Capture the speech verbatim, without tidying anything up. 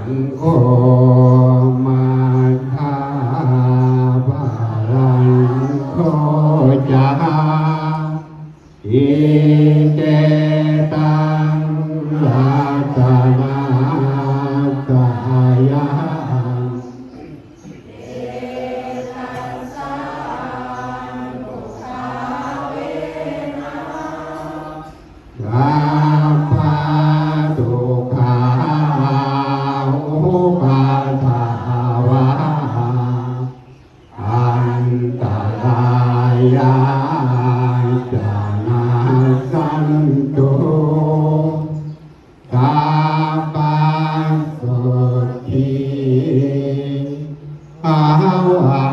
Kho majjhā balaṅko ca, icetaṃ ratanattayam. Sabbadukkhā upaddavā antarāyā ca nassantu, sabbasotthī bhavantu.